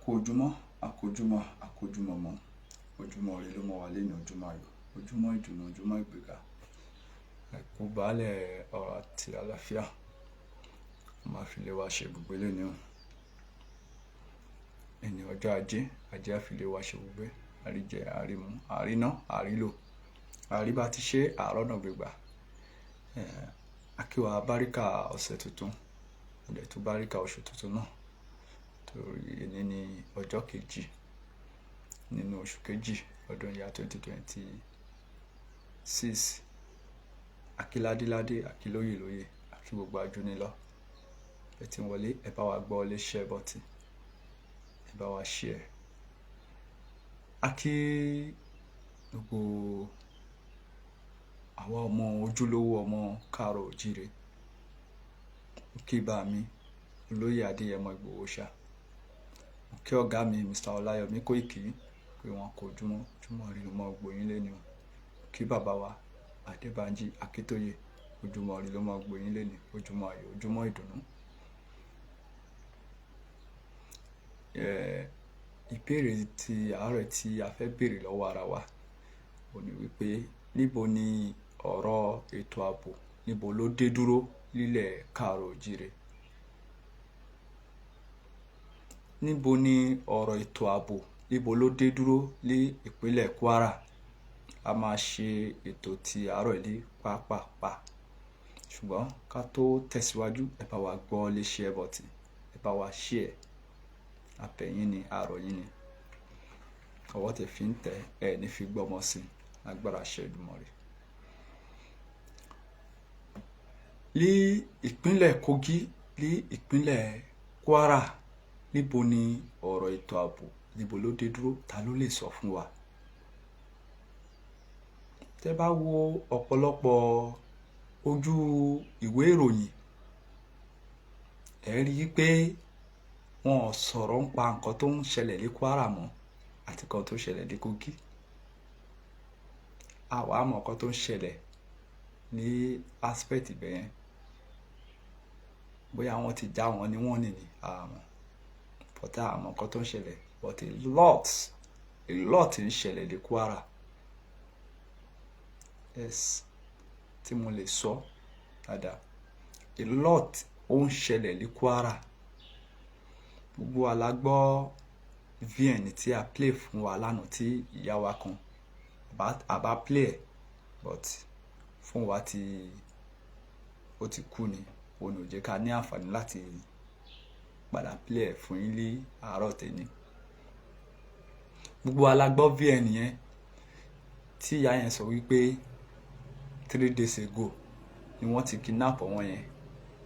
Kú ojúmọ́, a kú ojúmọ́, a kú ojúmọ́ mọ́. Ojúmọ́ ire ló mọ́ wa léni, ojúmọ́ ayọ̀, ojúmọ́ ìdùnnú, ojúmọ́ ìgbéga. Àìkú baálẹ̀ ọrọ̀ àti àlàáfíà. Ó máa fi lé wa ṣe ibùgbé léni o. Ẹni ọjọ́ ajé, ajé á fi lé wa ṣe ibùgbé. Àríjẹ, àrímu, àríná, àrílò. Àríbá ti ṣe àárọ̀ náà gbégbá. A kí wa báríkà ọ̀sẹ̀ tuntun. A dẹ̀ tún báríkà oṣù tuntun náà. Torí èní ni ọjọ́ kejì nínú oṣù kejì ọdún year 2026. A kí ládéládé, a kí lóyè lóyè, a kí gbogbo ajúnilọ́. Ẹ tí ń wọlé, ẹ bá wa gbọ́ lé share button. Ẹ bá wa share. A kí gbogbo àwa ọmọ ojúlówó ọmọ káàrọ̀ òjíire. Mo kí bàbá mi, olóyè Adéyẹmọ Ìgbòho ṣá. Mo kí ọ̀gá mi, Mr. Ọláyọmí Kóìkì, pé wọ́n kú ojúmọ́, ojúmọ́ ire ló mọ́ gbogbo yín léni o. Mo kí bàbá wa, Adébánjí Akíntóyè, ojúmọ́ ire ló mọ́ gbogbo yín léni, ojúmọ́ ayọ̀, ojúmọ́ ìdùnnú. Ìbéèrè tí àárọ̀ tí a fẹ́ béèrè lọ́wọ́ ara wa, òun ní wípé níbo ni ọ̀rọ̀ ètò ààbò, níbo ló dé dúró nílẹ̀ káàrọ̀ òjíire? Níbo ni ọ̀rọ̀ ètò ààbò, níbo ló dé dúró ní ìpínlẹ̀ Kwara? A máa ṣe ètò tí àárọ̀ yìí pàápàá. Ṣùgbọ́n ká tó tẹ̀síwájú, ẹ bá wa gbọ́ lé share button, ẹ bá wa share. Àbẹ̀yìn ni, àárọ̀ yín ni. Ọwọ́ tẹ fi ń tẹ̀, ẹ ní fi gbọ́mọ sí, lágbára àṣẹ Èdùmàrè. Ní ìpínlẹ̀ Kogi, ní ìpínlẹ̀ Kwara, níbo ni ọ̀rọ̀ ètò ààbò, níbo ló dé dúró? Ta ló lè sọ fún wa? Tẹ bá wo ọ̀pọ̀lọpọ̀ ojú ìwé ìròyìn, ẹ rí i pé wọn ò sọ̀rọ̀ ń pa nǹkan tó ń ṣẹlẹ̀ ní Kwara mọ́ àti nǹkan tó ń ṣẹlẹ̀ ní Kogi. A wà mọ̀ nǹkan tó ń ṣẹlẹ̀ ní aspect ibẹ̀ yẹn. Bóyá wọ́n ti já wọn ní wọ́n nìní, a mọ̀. But a mọ̀ nǹkan tó ń ṣẹlẹ̀. But a lot ń ṣẹlẹ̀ ní Kwara. Yes, tí mo lè sọ dáadáa. A lot ó ń ṣẹlẹ̀ ní Kwara. Gbogbo wa la gbọ́ VN tí a play fún wa lánàá tí ìyá wa kan a bá play ẹ̀, but fún wa tí ó ti kú ni. Òun ò jẹ́ ká ní àǹfààní láti padà play ẹ̀ fún yín ní àárọ̀ tẹ́ni. Gbogbo wa la gbọ́ VN yẹn tí ìyá yẹn sọ wípé 3 days ago ni wọ́n ti kidnap àwọn yẹn,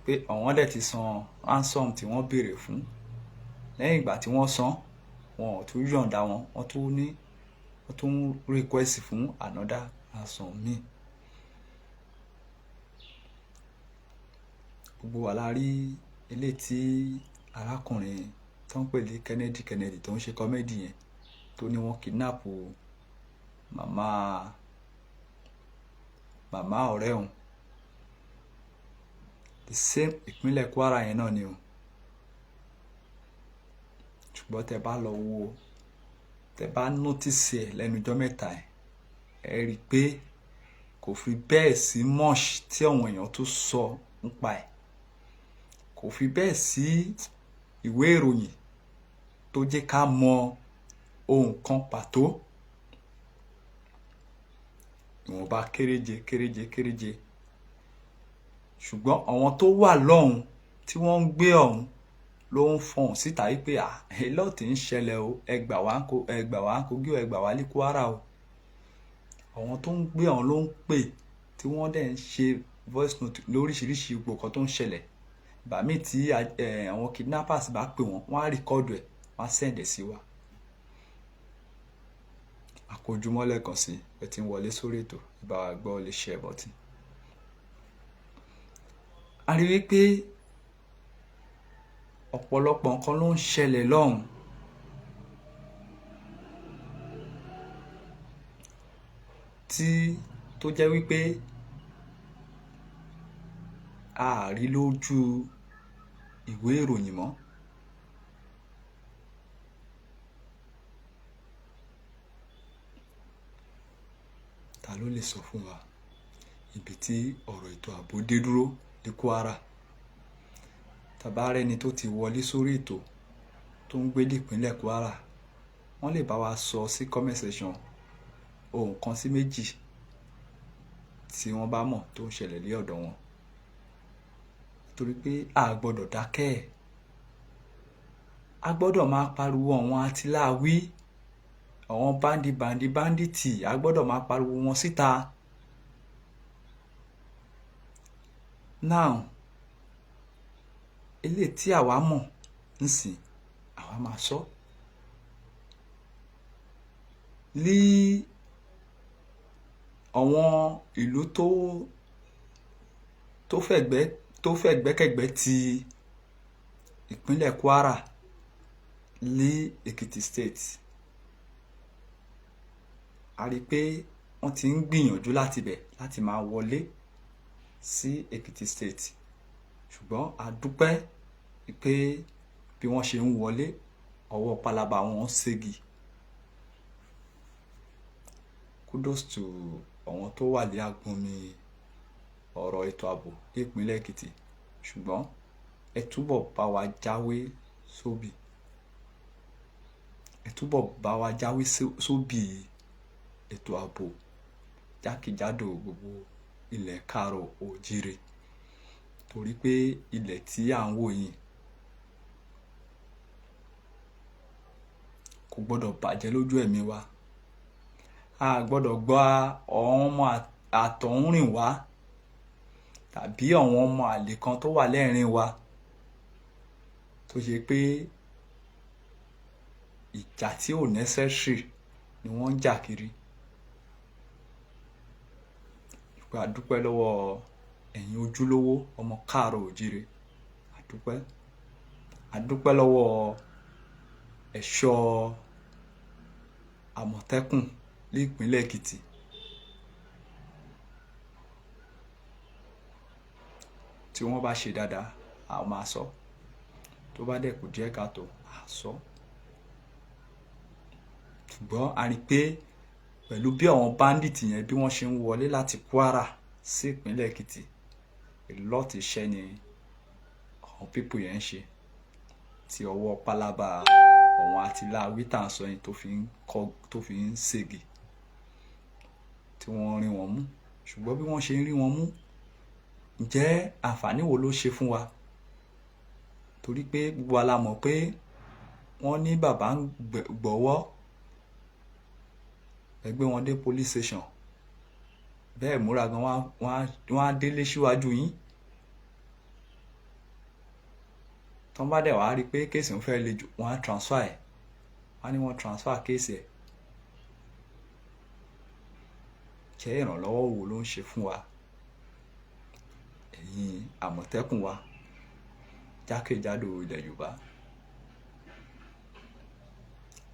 pé àwọn dẹ̀ ti san ransom tí wọ́n béèrè fún. Lẹ́yìn ìgbà tí wọ́n san, wọn ò tún yọ̀ǹda wọn, wọ́n tún ní, wọ́n tún request fún another ransom mi. Gbogbo wa la rí eléyìí tí arákùnrin tó ń pè ní Kennedy Kennedy tó ń ṣe comedy yẹn tó ní wọ́n kidnap màmá, màmá ọ̀rẹ́ òun. The same ìpínlẹ̀ Kwara yẹn náà ni o. Ṣùgbọ́n tẹ bá lọ wo, tẹ bá notice ẹ̀ lẹ́nu ọjọ́ mẹ́ta ẹ̀, ẹ rí i pé kò fi bẹ́ẹ̀ sí much tí àwọn èèyàn tó sọ nípa ẹ̀. Kò fi bẹ́ẹ̀ sí ìwé ìròyìn tó jẹ́ ká mọ ohun kan pàtó. Ìwọ̀nba kéréje, kéréje, kéréje. Ṣùgbọ́n àwọn tó wà lọ́hùn tí wọ́n ń gbé ọ̀hún ló ń fọhùn síta wípé à, a lot ń ṣẹlẹ̀ o, ẹ gbà wá ń ko, ẹ gbà wá ń Kogi o, ẹ gbà wá ní Kwara o. Àwọn tó ń gbé ọ̀hún ló ń pè tí wọ́n dẹ̀ ń ṣe voice note lóríṣiríṣi gbogbo nǹkan tó ń ṣẹlẹ̀. Ìgbà mí tí àwọn kidnappers bá pè wọ́n, wọ́n á record ẹ̀, wọ́n á send ẹ̀ sí wa. Àkójúmọ́ lẹ́ẹ̀kan sí, ẹ tí ń wọlé sórí ètò, ẹ bá wa gbọ́ lé share button. A rí wípé ọ̀pọ̀lọpọ̀ nǹkan ló ń ṣẹlẹ̀ lọ́hùn. Tí tó jẹ́ wípé a rí lójú ìwé ìròyìn mọ́. Ta ló lè sọ fún wa ibi tí ọ̀rọ̀ ètò ààbò dé dúró ní Kwara? Tàbá rẹni tó ti wọlé sórí ètò tó ń gbé nípínlẹ̀ Kwara, wọ́n lè bá wa sọ sí comment section ohun kan sí méjì tí wọ́n bá mọ̀ tó ń ṣẹlẹ̀ ní ọ̀dọ̀ wọn, torí pé a gbọ́dọ̀ dákẹ́ ẹ̀, a gbọ́dọ̀ máa pariwo àwọn atiláwí, àwọn bandit bandit bandit, a gbọ́dọ̀ máa pariwo wọn síta. Now, eléyìí tí àwa mọ̀ nsìn, àwa máa sọ ní àwọn ìlú tó fẹ̀gbẹ́kẹ̀gbẹ́ ti ìpínlẹ̀ Kwara ní Èkìtì State. A rí i pé wọ́n ti ń gbìyànjú láti bẹ̀ láti máa wọlé sí Èkìtì State, ṣùgbọ́n a dúpẹ́ pé bí wọ́n ṣe ń wọlé, ọwọ́ pálábá wọn ń ségi. Kudos to àwọn tó wà ní agbọnmi ọ̀rọ̀ ètò ààbò ní ìpínlẹ̀ Èkìtì, ṣùgbọ́n ẹ túbọ̀ bá wa jáwé sóbì, ẹ túbọ̀ bá wa jáwé sóbì ètò ààbò jákèjádò gbogbo ilẹ̀ káàárọ̀ oòjíire, torí pé ilẹ̀ tí à ń wò yìí kò gbọ́dọ̀ bàjẹ́ lójú ẹ̀mí wa. A gbọ́dọ̀ gba àwọn ọmọ àtọ̀húnrìn wá tàbí àwọn ọmọ àlè kan tó wà lẹ́rìn wa tó ṣe pé ìjà tí ò necessary ni wọ́n ń jà kiri. A dúpẹ́ lọ́wọ́ ẹ̀yin ojúlówó ọmọ káàárọ̀ oòjíire, a dúpẹ́. A dúpẹ́ lọ́wọ́ ẹ̀ṣọ́ Àmọ̀tẹ́kùn ní ìpínlẹ̀ Èkìtì. Tí wọ́n bá ṣe dáadáa, a máa sọ. Tó bá dẹ̀ kù díẹ̀ káàtó, a sọ. Ṣùgbọ́n a rí pé pẹ̀lú bí àwọn bandit yẹn bí wọ́n ṣe ń wọlé láti Kwara sí ìpínlẹ̀ Èkìtì, a lot iṣẹ́ ni àwọn people yẹn ń ṣe tí ọwọ́ pálábá àwọn atiláwí tá à ń sọ yẹn tó fi ń ségi, tí wọ́n rí wọn mú. Ṣùgbọ́n bí wọ́n ṣe ń rí wọn mú, ǹjẹ́ àǹfààní wo ló ṣe fún wa? Torí pé gbogbo wa la mọ̀ pé wọ́n ní bàbá ń gbọ́wọ́, ẹ gbé wọn dé police station, bẹ́ẹ̀ múra gan wọ́n á délé síwájú yín. Tọ́n bá dẹ̀ wá rí i pé case ń fẹ́ le jù, wọ́n á transfer ẹ̀, wọ́n á ní wọ́n transfer case ẹ̀. Jẹ́ ìrànlọ́wọ́ wo ló ń ṣe fún wa, ẹ̀yin Àmọ̀tẹ́kùn wa jákèjádò ilẹ̀ Yorùbá?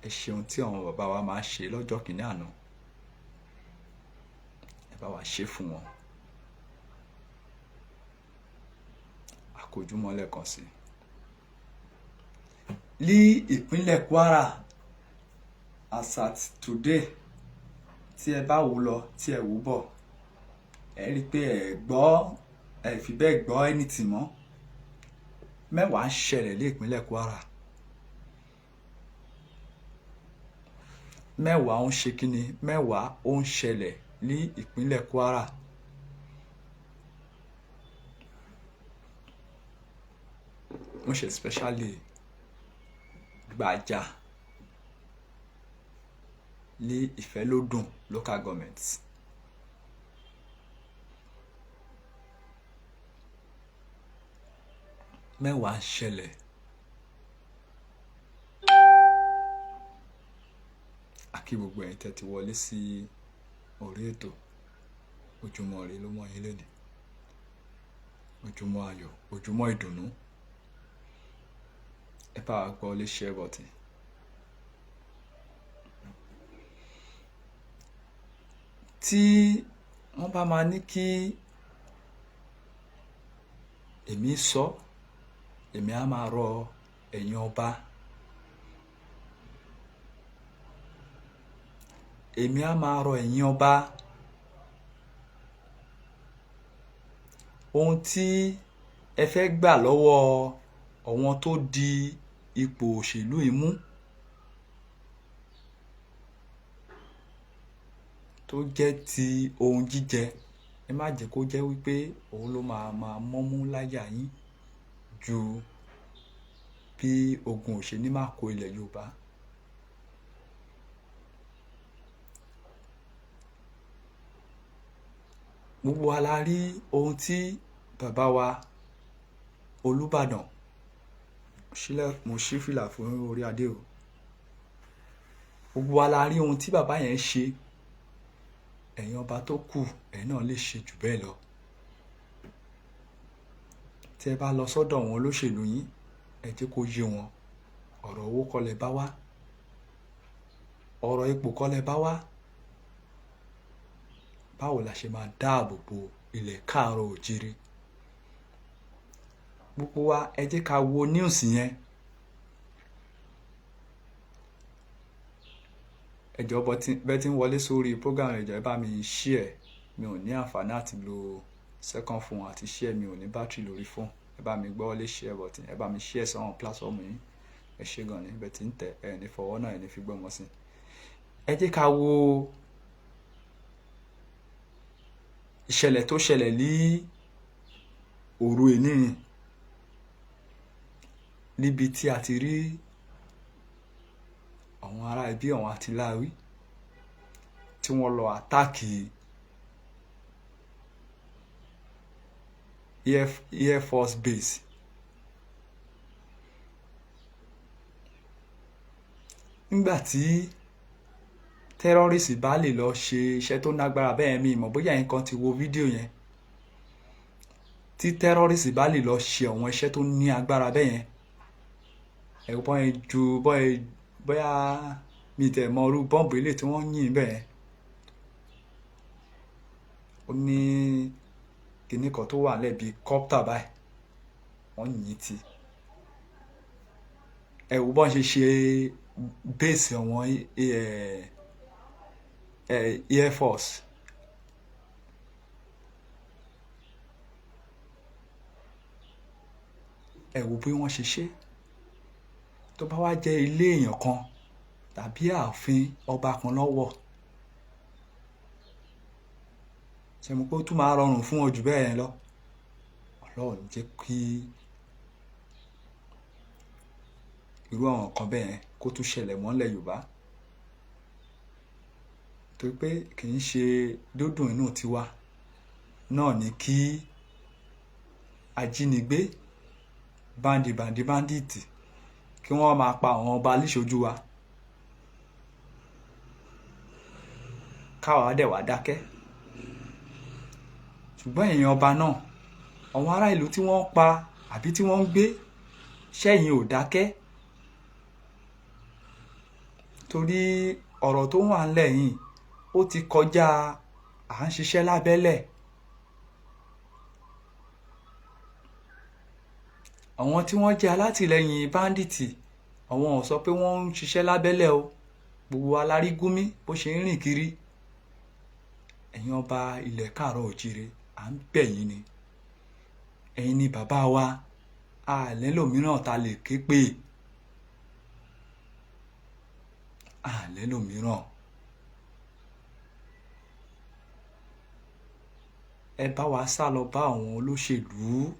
Ẹ ṣeun tí àwọn bàbá wa máa ṣe lọ́jọ́ kìíní àná, ẹ bá wa ṣe fún wọn. Àkójúmọ́ lẹ́ẹ̀kan sí ní ìpínlẹ̀ Kwara as at today, tí ẹ bá wò lọ tí ẹ wò bọ̀, ẹ rí i pé ẹ gbọ́, ẹ fi bẹ́ẹ̀ gbọ́ anything mọ́. Mẹ́wàá ń ṣẹlẹ̀ ní ìpínlẹ̀ Kwara. Mẹ́wàá ń ṣe kíni, mẹ́wàá ó ń ṣẹlẹ̀ ní ìpínlẹ̀ Kwara. Most especially Gbàjà ní Ìfẹ́lódùn local government. Mẹ́wàá ń ṣẹlẹ̀. A kí gbogbo ẹ̀yin tẹ́ ti wọlé sí orí ètò. Ojúmọ́ ire ló mọ́ yín lénìí. Ojúmọ́ ayọ̀, ojúmọ́ ìdùnnú. Ẹ bá wa gbọ́ lé share button. Tí wọ́n bá máa ní kí èmi sọ, èmi á máa rọ ẹ̀yin ọba. Èmi á máa rọ ẹ̀yin ọba. Ohun tí ẹ fẹ́ gbà lọ́wọ́ àwọn tó di ipò òṣèlú yìí mú, tó jẹ́ ti ohun jíjẹ, ẹ má jẹ́ kó jẹ́ wípé òun ló máa máa mọ́mú láyà yín ju bí ogun ò ṣe ní máa kó ilẹ̀ Yorùbá. Gbogbo wa la rí ohun tí bàbá wa Olúbàdàn sílẹ̀, mo ṣí fìlà fún orí adé o. Gbogbo wa la rí ohun tí bàbá yẹn ṣe. Ẹ̀yin ọba tó kù, ẹ̀yin náà lè ṣe jù bẹ́ẹ̀ lọ. Tí ẹ bá lọ sọ́dọ̀ àwọn olóṣèlú yín, ẹ jẹ́ kó yé wọn, ọ̀rọ̀ owó kọ́ lẹ bá wá, ọ̀rọ̀ ipò kọ́ lẹ bá wá. Báwo la ṣe máa dáàbò bo ilẹ̀ káàárọ̀ òjíire? Gbogbo wa, ẹ jẹ́ ká wo news yẹn. Ẹ jọ̀ọ́, bẹ́ẹ̀ tí ń wọlé sórí program, ẹ jọ̀ọ́, ẹ bá mi share. Mi ò ní àǹfààní àti lo second phone àti share, mi ò ní battery lórí phone. Ẹ bá mi gbọ́ lé share button, ẹ bá mi share sọ́wọ́n platform yín. Ẹ ṣé gan ni bẹ́ẹ̀ tí ń tẹ̀, ẹ ní fọwọ́ náà, ẹ ní fi gbọ́mọ sí. Ẹ jẹ́ ká wo ìṣẹ̀lẹ̀ tó ṣẹlẹ̀ ní òru èní níbi tí a ti rí àwọn ará ẹbí àwọn àtìláwí tí wọ́n lọ attack Air Force Base. Nígbà tí terrorist bá lè lọ ṣe iṣẹ́ tó nágbára bẹ́ẹ̀, mi mọ̀ bóyá nǹkan ti wo fídíò yẹn. Tí terrorist bá lè lọ ṣe àwọn iṣẹ́ tó ní agbára bẹ́ẹ̀ yẹn, ẹ̀rù bọ́n yẹn ju bọ́n yẹn, bóyá mi tẹ̀ mọ irú bọ́ǹbù ilé tí wọ́n yìn bẹ́ẹ̀. Ó ní kinní kan tó wà nílẹ̀ bíi copter báyìí, wọ́n yìn tí ẹ wo bọ́n ṣe ṣe base àwọn Air Force. Ẹ wo bí wọ́n ṣe ṣe. Tó bá wá jẹ́ ilé èèyàn kan tàbí ààfin ọba kan lọ́wọ́, ṣe mo pé ó tún máa rọrùn fún wọn jù bẹ́ẹ̀ lọ. Ọlọ́run jẹ́ kí irú àwọn nǹkan bẹ́ẹ̀ kó tún ṣẹlẹ̀ mọ́lẹ̀ Yorùbá, torí pé kì í ṣe dúdùn inú tiwa náà ni kí ajínigbé, bandit kí wọ́n máa pa àwọn ọba líṣojú wa, káwa dẹ̀ wá dákẹ́. Ṣùgbọ́n èèyàn ọba náà, àwọn ará ìlú tí wọ́n pa àbí tí wọ́n ń gbé, ṣẹ́yìn ò dákẹ́? Torí ọ̀rọ̀ tó wà ńlẹ̀ yìí, ó ti kọjá à ń ṣiṣẹ́ lábẹ́lẹ̀. Àwọn tí wọ́n jẹ́ alátìlẹyìn bandit, àwọn ò sọ pé wọ́n ń ṣiṣẹ́ lábẹ́lẹ̀ o. Gbogbo wa la rí Gúnmí bó ṣe ń rìn kiri. Ẹ̀yin ọba ilẹ̀ káàárọ̀ òjíire, à ń bẹ̀ yín ni. Ẹ̀yin ni bàbá wa, a lẹ́lòmíràn ta lè ké pè, a lẹ́lòmíràn. Ẹ bá wa sá lọ bá àwọn olóṣèlú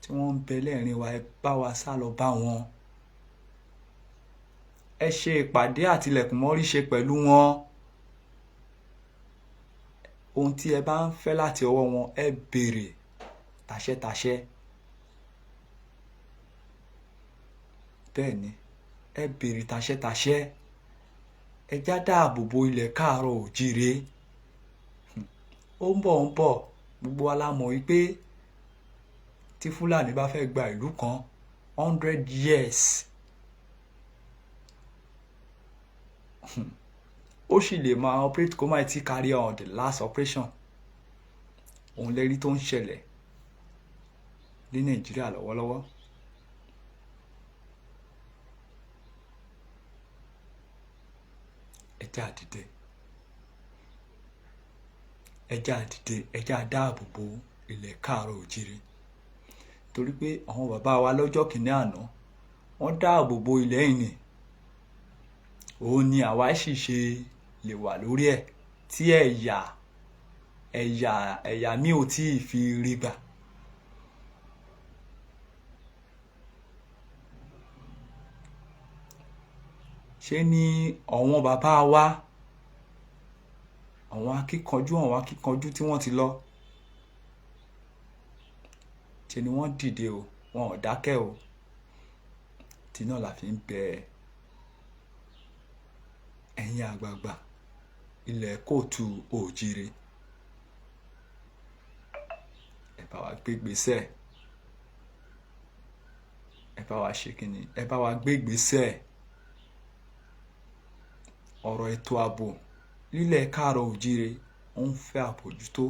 tí wọ́n ń bẹ lẹ́rìn wa, ẹ bá wa sá lọ bá wọn. Ẹ ṣe ìpàdé àtìlẹ̀kùnmọ́rí ṣe pẹ̀lú wọn. Ohun tí ẹ bá ń fẹ́ láti ọwọ́ wọn, ẹ béèrè tàṣẹ́tàṣẹ́. Bẹ́ẹ̀ ni, ẹ béèrè tàṣẹ́tàṣẹ́. Ẹ já dáàbò bo ilẹ̀ káàárọ̀ òjíire. Ó ń bọ̀, ń bọ̀. Gbogbo wa la mọ̀ wípé tí Fúlàní bá fẹ́ gba ìlú kan, 100 years, ó sì lè máa operate kó má ti carry on the last operation. Òun lẹ́rí tó ń ṣẹlẹ̀ ní Nàìjíríà lọ́wọ́lọ́wọ́. Ẹ jẹ́ á dìde, ẹ jẹ́ á dìde, ẹ jẹ́ á dáàbò bo ilẹ̀ káàárọ̀ òjíire, torí pé àwọn bàbá wa lọ́jọ́ kìíní àná wọ́n dáàbò bo ilẹ̀ yìí ni. Òun ni àwa sì ṣe lè wà lórí ẹ̀ tí ẹ̀yà ẹ̀yà ẹ̀yà mi ò tí ì fi rí gbà. Ṣé ni àwọn bàbá wa, àwọn akíkanjú tí wọ́n ti lọ, ṣe ni wọ́n dìde o, wọn ò dákẹ́ o. Tí náà la fi ń bẹ ẹ̀yin àgbààgbà ilẹ̀ kóòtù òjíire, ẹ bá wa gbé ìgbésẹ̀, ẹ bá wa ṣe kínní, ẹ bá wa gbé ìgbésẹ̀. Ọ̀rọ̀ ètò ààbò lílẹ̀ káàárọ̀ òjíire ó ń fẹ́ àbójútó,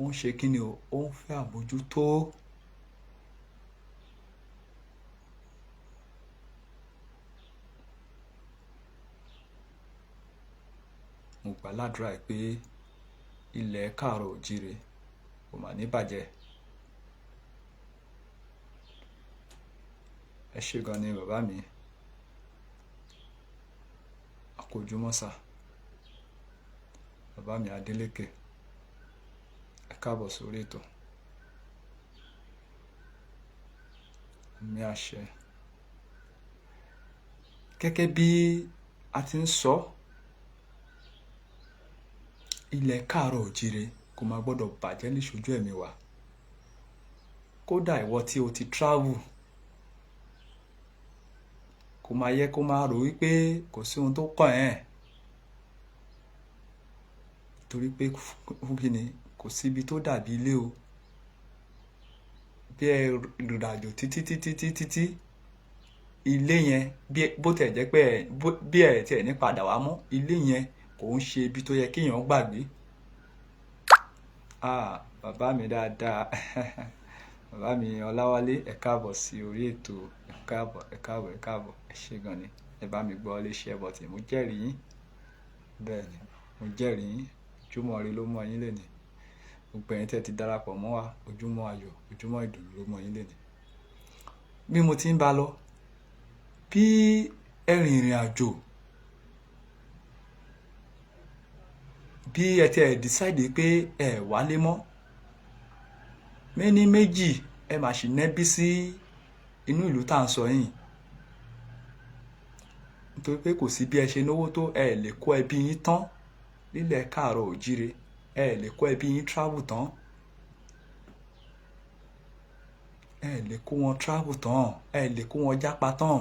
ó ń ṣe kínní o, ó ń fẹ́ àbójútó. Mo gbà ládùúrà pé ilẹ̀ káàárọ̀ òjíire kò mà ní bàjẹ́. Ẹ ṣé gan ni bàbá mi, àkójúmọ́sà bàbá mi Adélékè, ẹ káàbọ̀ sórí ètò. Àmì àṣẹ. Gẹ́gẹ́ bí a ti ń sọ, ilẹ̀ káàárọ̀ òjíire kò máa gbọ́dọ̀ bàjẹ́ níṣojú ẹ̀mí wa. Kódà ìwọ tí o ti travel, kò máa yẹ kó máa rò wípé kò sí ohun tó kàn ẹ́, torí pé fún kíni, kò síbi tó dàbí ilé o. Bí ẹ rìnrìnàjò títí títí títí tí ilé yẹn, bó tẹ̀ jẹ́ pé bí ẹ tiẹ̀ ní padà wá mọ́, ilé yẹn kò ń ṣe ibi tó yẹ kéèyàn gbàgbé. Ah, bàbá mi dáadáa, bàbá mi Ọláwálé, ẹ káàbọ̀ sí orí ètò, ẹ káàbọ̀, ẹ káàbọ̀, ẹ káàbọ̀, ẹ ṣé gan ni. Ẹ bá mi gbọ́ lé share button, mo jẹ́rìí yín. Bẹ́ẹ̀ ni, mo jẹ́rìí yín. Ojúmọ́ ire ló mọ́ yín lénìí. Gbogbo ẹ̀yin tí ẹ ti darapọ̀ mọ́ wa, ojúmọ́ ayọ̀, ojúmọ́ ìdùnnú ló mọ́ yín lénìí. Bí mo ti ń bá lọ, bí ẹ rìn ìrìn àjò, bí ẹ ti ẹ̀ decide pé ẹ wálé mọ́, méní méjì ẹ mà sì nẹ́bí sí inú ìlú tá à ń sọ yìí. Nítorí pé kò sí bí ẹ ṣe náwó tó, ẹ lè kó ẹbí yín tán lílẹ̀ káàárọ̀ òjíire, ẹ lè kó ẹbí yín travel tán, ẹ lè kó wọn travel tán, ẹ lè kó wọn jápa tán.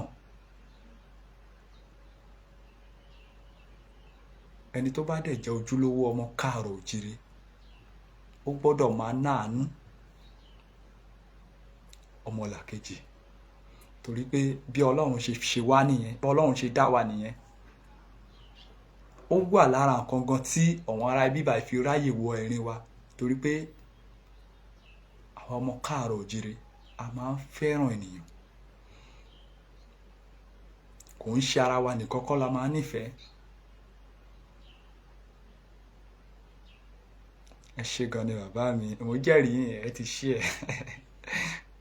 Ẹni tó bá dẹ̀ jẹ́ ojúlówó ọmọ káàárọ̀ òjíire, ó gbọ́dọ̀ máa náàánú ọmọlàkejì, torí pé bí Ọlọ́run ṣe ṣe wá nìyẹn, bí Ọlọ́run ṣe dá wa nìyẹn. Ó wà lára nǹkan gan tí àwọn ará ibi báyìí fi ráyè wọ ẹ̀rín wa, torí pé àwọn ọmọ káàárọ̀ òjíire a máa ń fẹ́ràn ènìyàn. Kò ń ṣe ara wa nìkan kọ́ la máa ń nífẹ̀ẹ́. Ẹ ṣé gan ni bàbá mi, mo jẹ́rìí yín, ẹ ti ṣí ẹ.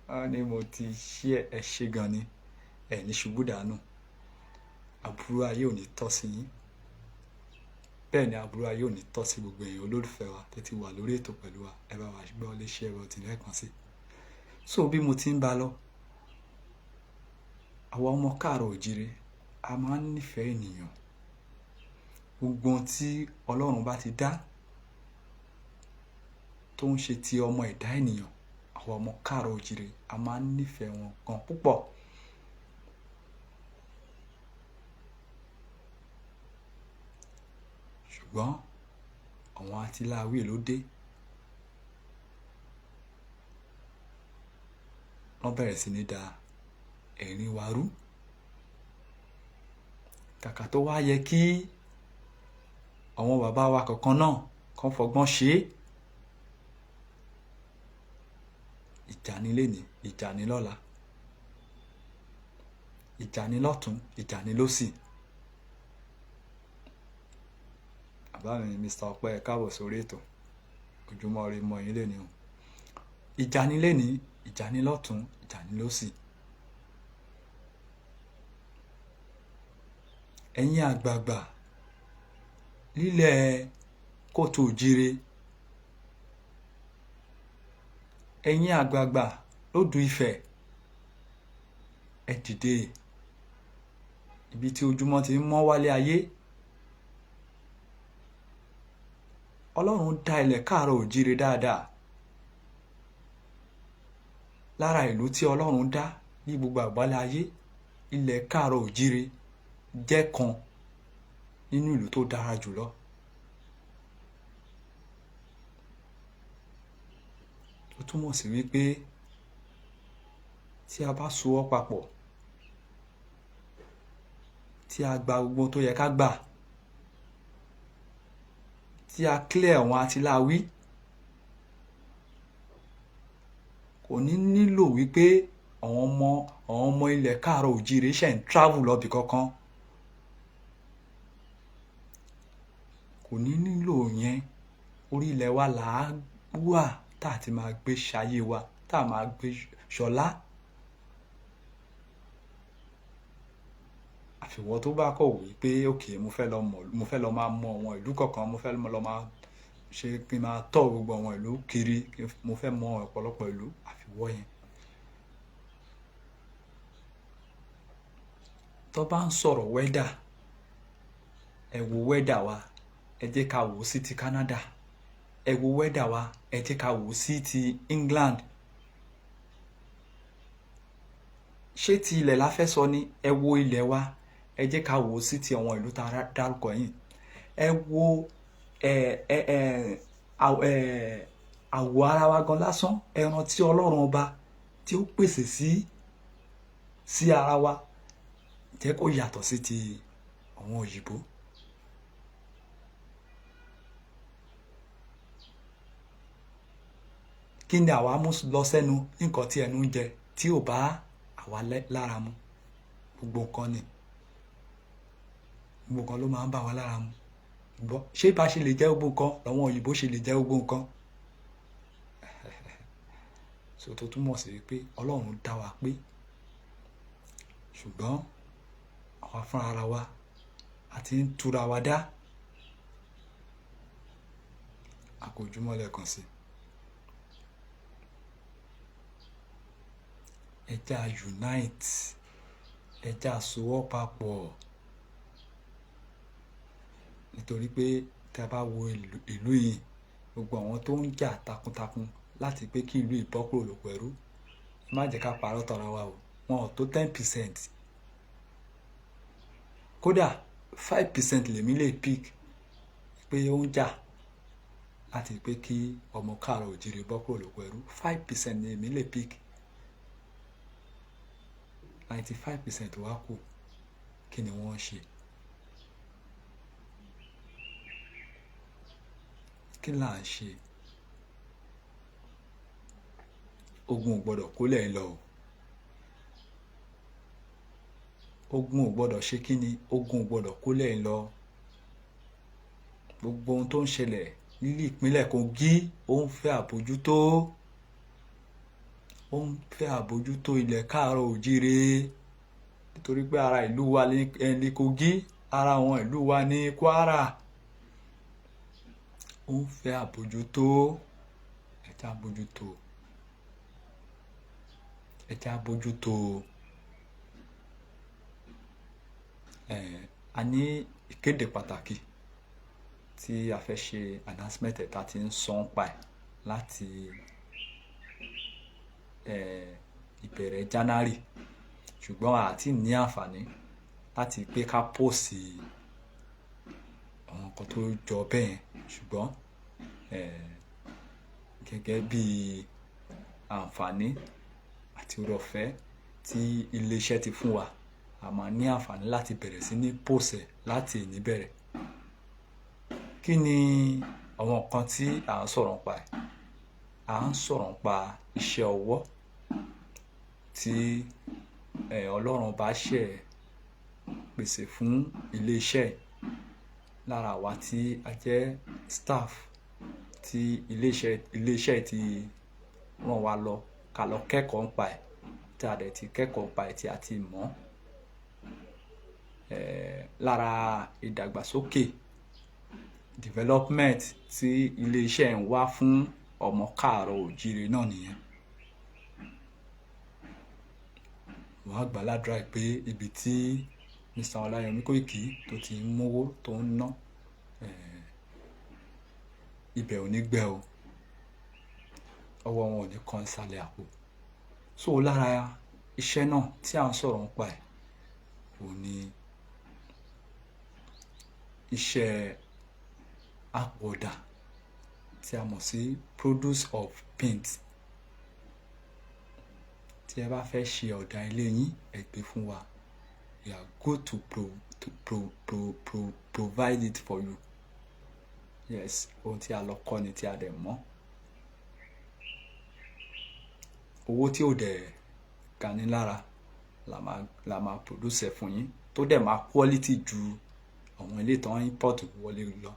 Wọ́n ní mo ti ṣí ẹ, ẹ ṣé gan ni, ẹ ní ṣubú dànù. Àbúrò ayé ò ní tọ́ sí yín. Bẹ́ẹ̀ ni àbúrò ayé ò ní tọ́ sí gbogbo èèyàn olólùfẹ́ wa tẹ́ ti wà lórí ètò pẹ̀lú wa. Ẹ bá wa gbọ́ lé share button lẹ́ẹ̀kan sí. So bí mo ti ń bá lọ, àwa ọmọ káàárọ̀ òjíire a máa ń nífẹ̀ẹ́ ènìyàn. Gbogbo ohun tí Ọlọ́run bá ti dá tó ń ṣe ti ọmọ ẹ̀dá ènìyàn, àwa ọmọ káàárọ̀ òjíire a máa ń nífẹ̀ẹ́ wọn gan púpọ̀. Ṣùgbọ́n àwọn atiláwí ló dé. Wọ́n bẹ̀rẹ̀ sí ní da ẹ̀rín wa rú. Kàkà tó wá yẹ kí àwọn bàbá wa kọ̀ọ̀kan náà kàn fọgbọ́n ṣe é. Ìjà ni lénìí, ìjà ni lọ́la, ìjà ni lọ́tùn, ìjà ni lósì. Bàbá mi Mr. Ọpẹ́, ẹ káàbọ̀ sórí ètò. Ojúmọ́ ire mọ́ yín lẹ́ni o. Ìjà ní lẹ́ni, ìjà ní lọ́tún, ìjà ní lósì. Ẹ̀yin àgbààgbà lílẹ̀ kóòtù òjíire, ẹ̀yin àgbààgbà lódù Ifẹ̀, ẹ dìde. Ibi tí ojúmọ́ ti ń mọ́ wálé ayé. Ọlọ́run dá ilẹ̀ káàárọ̀ òjíire dáadáa. Lára ìlú tí Ọlọ́run dá ní gbogbo àgbálá ayé, ilẹ̀ káàárọ̀ òjíire jẹ́ kan nínú ìlú tó dára jùlọ. Ó túmọ̀ sí wípé tí a bá sowọ́ papọ̀, tí a gba gbogbo tó yẹ ká gbà, tí a clear àwọn atiláwí, kò ní nílò wípé àwọn ọmọ ilẹ̀ káàárọ̀ òjíire ṣẹ̀ ń travel lọ ibì kankan. Kò ní nílò yẹn. Orí ilẹ̀ wa là á wà tá a ti máa gbé ṣayé wa, tá a máa gbé ṣọlá. Àfiwọ́ tó bá kọ̀ wí pé okay, mo fẹ́ lọ mọ̀, mo fẹ́ lọ máa mọ àwọn ìlú kọ̀ọ̀kan, mo fẹ́ lọ máa ṣe kí n máa tọ̀ gbogbo àwọn ìlú kiri, mo fẹ́ mọ ọ̀pọ̀lọpọ̀ ìlú, àfiwọ́ yẹn. Tó bá ń sọ̀rọ̀ wẹ́dà, ẹ wo wẹ́dà wa, ẹ jẹ́ ká wò ó sí ti Canada. Ẹ wo wẹ́dà wa, ẹ jẹ́ ká wò ó sí ti England. Ṣé ti ilẹ̀ la fẹ́ sọ ni? Ẹ wo ilẹ̀ wa, ẹ jẹ́ ká wò ó sí ti àwọn ìlú tá a dárúkọ yìí. Ẹ wo àwọ̀ ara wa gan lásán, ẹran tí Ọlọ́run ọba tí ó pèsè sí ara wa jẹ́ kó yàtọ̀ sí ti àwọn òyìnbó. Kí ni àwa mú lọ sẹ́nu nǹkan tí ẹnu ń jẹ tí ò bá àwa lára mu? Gbogbo nǹkan ni. Gbogbo nǹkan ló máa ń bá wa lára mu. Gbọ́, ṣé bá ṣe lè jẹ́ gbogbo nǹkan làwọn òyìnbó ṣe lè jẹ́ gbogbo nǹkan? So tó túmọ̀ sí wípé Ọlọ́run dá wa pé, ṣùgbọ́n àwa fúnra ara wa a ti ń túra wa dá. A kò jùmọ̀ lẹ́ẹ̀kan sí. Ẹ jẹ́ a unite, ẹ jẹ́ a sowọ́ papọ̀. Nítorí pé tí a bá wo ìlú yìí, gbogbo àwọn tó ń jà takuntakun láti pé kí ìlú yìí bọ́ kúrò lóko ẹrú, ẹ má jẹ́ ká parọ́ tọra wa o, wọn ò tó 10%. Kódà 5% lèmi lè pick pé ó ń jà láti pé kí ọmọ káàárọ̀ òjíire bọ́ kúrò lóko ẹrú. 5% ni èmi lè pick. 95% wá kù. Kí ni wọ́n ń ṣe? Kí là ń ṣe? Ogun ò gbọdọ̀ kólẹ̀ lọ o. Ogun ò gbọdọ̀ ṣe kí ni? Ogun ò gbọdọ̀ kólẹ̀ lọ. Gbogbo ohun tó ń ṣẹlẹ̀ nílé ìpínlẹ̀ Kogi, ó ń fẹ́ àbójútó. Ó ń fẹ́ àbójútó ilẹ̀ káàárọ̀ òjíire. Nítorí pé ara ìlú wa ní Kogi, ara àwọn ìlú wa ní Kwara. Ó ń fẹ́ àbójútó. Ẹ jẹ́ àbójútó. Ẹ jẹ́ àbójútó. A ní ìkéde pàtàkì tí a fẹ́ ṣe announcement ẹ̀ tá ti ń sọ ń pa ẹ̀ láti ìbẹ̀rẹ̀ January. Ṣùgbọ́n a ti ní àǹfààní láti pé ká post àwọn nǹkan tó jọ bẹ́ẹ̀. Ṣùgbọ́n gẹ́gẹ́ bí àǹfààní àti oore ọ̀fẹ́ tí ilé iṣẹ́ ti fún wa, a máa ní àǹfààní láti bẹ̀rẹ̀ sí ní post ẹ̀ láti ìní bẹ̀rẹ̀. Kí ni àwọn nǹkan tí à ń sọ̀rọ̀ ń pa ẹ̀? À ń sọ̀rọ̀ ń pa iṣẹ́ ọwọ́ tí Ọlọ́run bá ṣẹ̀ pèsè fún ilé iṣẹ́ lára àwa tí a jẹ́ staff Tí iléeṣẹ́ ti ràn wá lọ ká lọ kẹ́kọ̀ọ́ nípa ẹ̀, tí a dẹ̀ ti kẹ́kọ̀ọ́ nípa ẹ̀, tí a ti mọ̀. Lára ìdàgbàsókè, development tí iléeṣẹ́ ń wá fún ọmọ káàárọ̀ òjíire náà nìyẹn. Wọ́n á gbàládùra pé ibi tí Mr. Ọláyọmí Kóìkì tó ti ń mówó tó ń ná, ibẹ̀ ò ní gbẹ o, ọwọ́ wọn ò ní kan ìsàlẹ̀ àpò. So lára iṣẹ́ náà tí à ń sọ̀rọ̀ nípa ẹ̀, òun ni iṣẹ́ àpọ̀dà tí a mọ̀ sí produce of paint. Tí ẹ bá fẹ́ ṣe ọ̀dà ilé yín, ẹ gbé fún wa. We are good to provide it for you. Yes, ohun tí a lọ kọ́ ni tí a dẹ̀ mọ̀. Owó tí ò dẹ̀ gani lára la máa produce ẹ̀ fún yín, tó dẹ̀ máa quality ju àwọn ilé tó ń import wọlé lọ,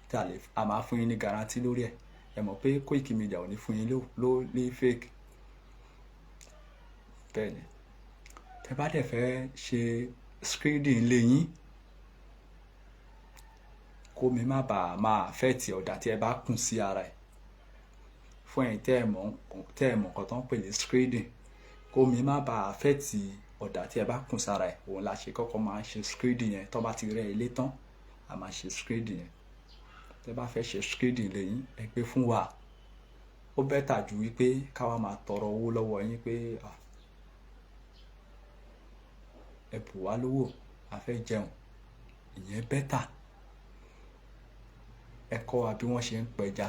tí a lè a máa fún yín ní guarantee lórí ẹ̀. Ẹ mọ̀ pé Koiki Media ò ní fún yín ló ní fake. Bẹ́ẹ̀ ni, tẹ́ bá dẹ̀ fẹ́ ṣe screening ilé yín, kó mi má bàa máa affect ọ̀dà tí ẹ bá kùn sí ara ẹ̀. Fún ẹ̀yin tẹ́ ẹ mọ̀ nǹkan tó ń pè ní screening, kó mi má bàa affect ọ̀dà tí ẹ bá kùn sára ẹ̀, òun la ṣe kọ́kọ́ máa ń ṣe screening yẹn. Tó bá ti rẹ́ ilé tán, a máa ṣe screening yẹn. Tẹ́ bá fẹ́ ṣe screening ilé yín, ẹ gbé fún wa. Ó better ju wípé ká wá máa tọrọ owó lọ́wọ́ yín pé ẹ bù wá lówó, a fẹ́ jẹun. Ìyẹn better. Ẹ kọ́ wa bí wọ́n ṣe ń pẹja.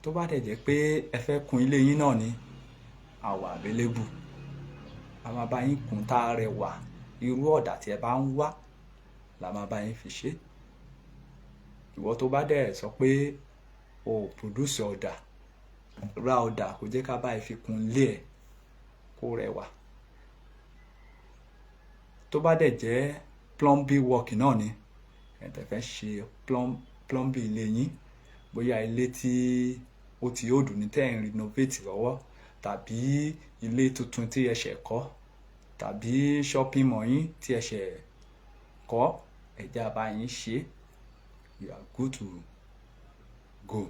Tó bá dẹ̀ jẹ́ pé ẹ fẹ́ kun ilé yín náà ni, a wà available. A máa bá yín kun tá rẹwà. Irú ọ̀dà tí ẹ bá ń wá la máa bá yín fi ṣe. Ìwọ tó bá dẹ̀ sọ pé o ò produce ọ̀dà, ra ọ̀dà kó jẹ́ ká bá ẹ fi kun ilé ẹ kó rẹwà. Tó bá dẹ̀ jẹ́ plumbing work náà ni, ẹ tẹ́ fẹ́ ṣe plumbing ilé yín, bóyá ilé tí ó ti old ní tẹ́ ẹ̀ ń renovate lọ́wọ́, tàbí ilé tuntun tí ẹ ṣẹ̀ kọ́, tàbí shopping mall yín tí ẹ ṣẹ̀ kọ́, ẹ jẹ́ a bá yín ṣe. You are good to go.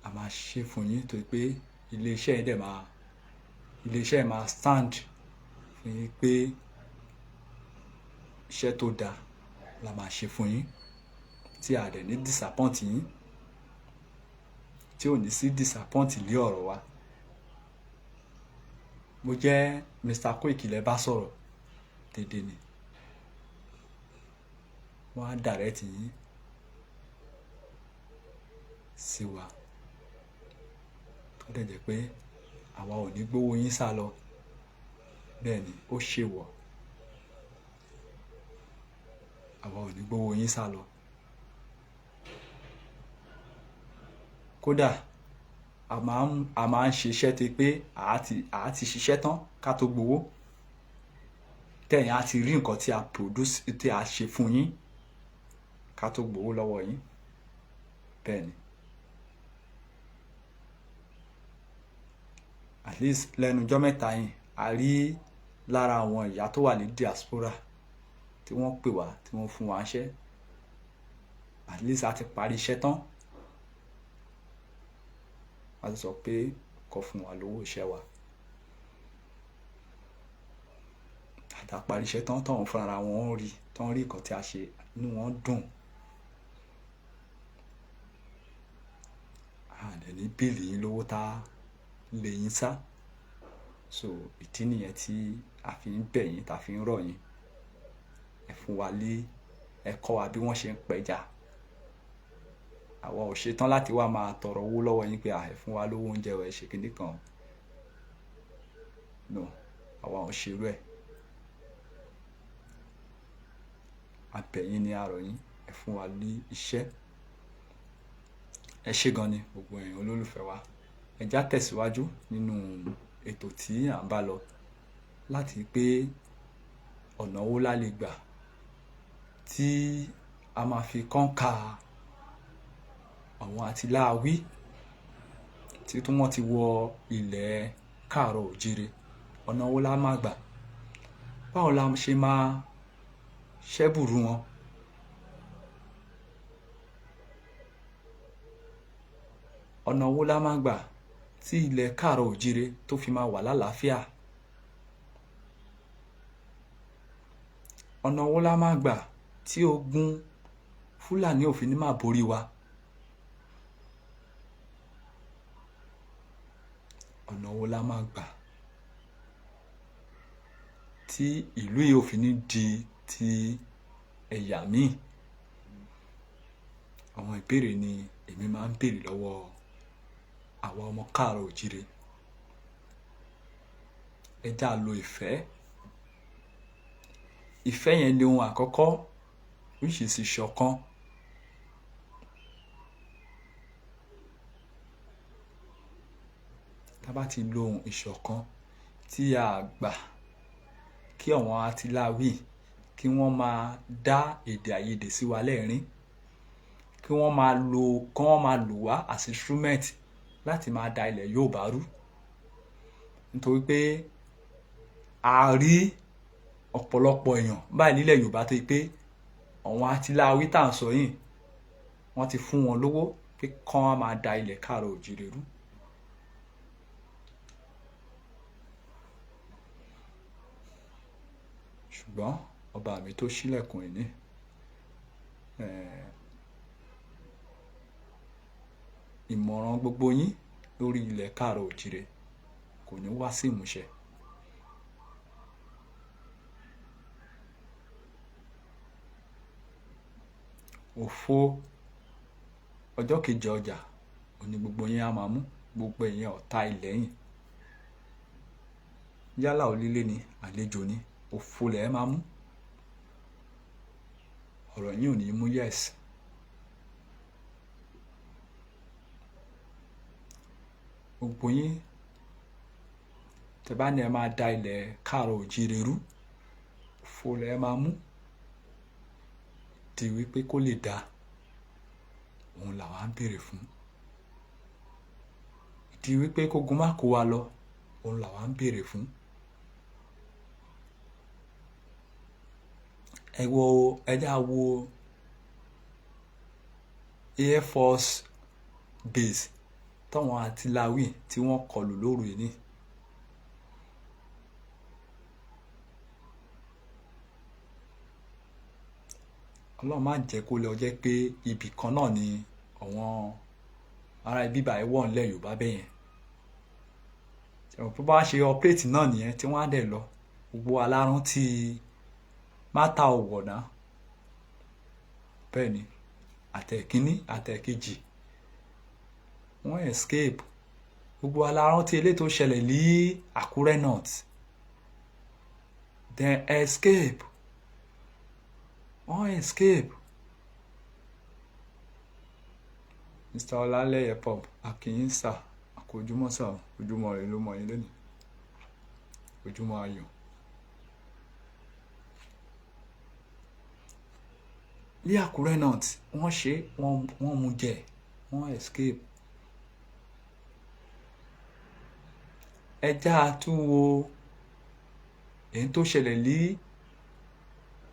A máa ṣe fún yín torí pé ilé iṣẹ́ yẹn máa stand fún yín pé iṣẹ́ tó dáa la máa ṣe fún yín, tí a dẹ̀ ní disappoint yín, tí ò ní sí disappoint lé ọ̀rọ̀ wa. Mo jẹ́ Mr. Koiki lẹ bá sọ̀rọ̀ dédé ni. Wọ́n á direct yín sí wa. Tó dẹ̀ jẹ́ pé àwa ò ní gbówó yín sá lọ. Bẹ́ẹ̀ ni, ó ṣe wọ̀. Àwa ò ní gbówó yín sá lọ. Kódà a máa ń ṣiṣẹ́ tí pé a ti ṣiṣẹ́ tán ká tó gbowó. Tẹ̀yin á ti rí nǹkan tí a produce, tí a ṣe fún yín, ká tó gbowó lọ́wọ́ yín. Bẹ́ẹ̀ ni. At least lẹ́nu ọjọ́ mẹ́ta yìí, a rí lára àwọn ìyá tó wà ní diaspora tí wọ́n pè wá, tí wọ́n fún wa iṣẹ́. At least a ti parí iṣẹ́ tán. A ti sọ pé kó fún wa lówó iṣẹ́ wa. Àti a parí iṣẹ́ tán, tán fúnra wọn rí, tán rí nǹkan tí a ṣe, inú wọn dùn. A dẹ̀ ní bíìlì yín lówó tá lè yín sá. So ìdí nìyẹn tí a fi ń bẹ̀ yín, tá fi ń rọ̀ yín. Ẹ fún wa lé, ẹ kọ́ wa bí wọ́n ṣe ń pẹja. Àwa ò ṣe tán láti wá máa tọrọ owó lọ́wọ́ yín pé ẹ fún wa lówó oúnjẹ, ẹ ṣe kíní kan. No, àwa ò ṣe irú ẹ. A bẹ̀ yín ní àárọ̀ yín, ẹ fún wa ní iṣẹ́. Ẹ ṣé gan ni gbogbo ẹ̀yin olólùfẹ́ wa. Ẹ já tẹ̀síwájú nínú ètò tí à ń bá lọ láti pé ọ̀nà wo la lè gbà tí a máa fi conquer Àwọn àtìláàwí tí wọ́n ti wọ ilẹ̀ káàárọ̀ òjíire, ọ̀nà wo la máa gbà? Báwo la ṣe máa ṣẹ́bùrú wọn? Ọ̀nà wo la máa gbà tí ilẹ̀ káàárọ̀ òjíire tó fi máa wà lálàáfíà? Ọ̀nà wo la máa gbà tí ogun Fúlàní ò fi ní máa borí wa? Ọ̀nà wo la máa gbà tí ìlú yìí ò fi ní di ti ẹ̀yà míì? Àwọn ìbéèrè ni èmi máa ń béèrè lọ́wọ́ àwa ọmọ káàárọ̀ òjíire. Ẹ já lo ìfẹ́. Ìfẹ́ yẹn ni ohun àkọ́kọ́, which is ìṣọ̀kan. Tá bá ti lo ohun ìṣọ̀kan tí a gbà kí àwọn atiláwí kí wọ́n máa dá èdè àìyedè sí wa lẹ́ẹ̀rín, kí wọ́n máa lo, kí wọ́n máa lò wá as instrument láti máa da ilẹ̀ Yorùbá rú. Nítorí pé a rí ọ̀pọ̀lọpọ̀ èèyàn báyìí nílẹ̀ Yorùbá tó yí pé àwọn atiláwí tá à ń sọ yìí, wọ́n ti fún wọn lówó pé kí wọ́n máa da ilẹ̀ káàárọ̀ òjíire rú. Ṣùgbọ́n ọba mi tó ṣílẹ̀kùn ìní, ìmọ̀ràn gbogbo yín lórí ilẹ̀ káàárọ̀ òjíire kò ní wá sí ìmúṣẹ. Òfo ọjọ́ kejì ọjà òní gbogbo yín á máa mú, gbogbo ẹ̀yin ọ̀tá ilẹ̀ yìí. Yálà onílé ni, àlejò ni, òfo lẹ̀ máa mú. Ọ̀rọ̀ yín ò ní mú yes. Gbogbo yín tẹ bá ní ẹ máa da ilẹ̀ káàárọ̀ òjíire rú, òfo lẹ̀ máa mú. Di wípé kó lè da, òun làwa ń béèrè fún. Di wípé kógun má kó wa lọ, òun làwa ń béèrè fún. Ẹ wo, ẹ já wo Air Force Base táwọn atiláwí tí wọ́n kọlù lóru yìí. Ọlọ́run má jẹ́ kó lọ jẹ́ pé ibì kan náà ni àwọn ará ibi báyìí wọ̀ nílẹ̀ Yorùbá bẹ́ẹ̀ yẹn. Ṣé bó bá ṣe operate náà nìyẹn tí wọ́n á dẹ̀ lọ, gbogbo alárùn tí máta ọ̀wọ̀ náà. Bẹ́ẹ̀ ni, àtẹ̀kíní àtẹ̀kejì wọ́n escape. Gbogbo alárùn tí eléyìí tó ṣẹlẹ̀ ní Àkúrẹ́ North, then escape. Wọ́n escape. Mr. Ọlálẹ́yẹ Pop, Akin sir, àkójúmọ́ sir, ojúmọ́ rẹ ló mọ yín lónìí. Ojúmọ́ ayọ̀. Ní Àkúrẹ́ North, wọ́n ṣe, wọ́n mú jẹ, wọ́n escape. Ẹ já tún wo èyí tó ṣẹlẹ̀ ní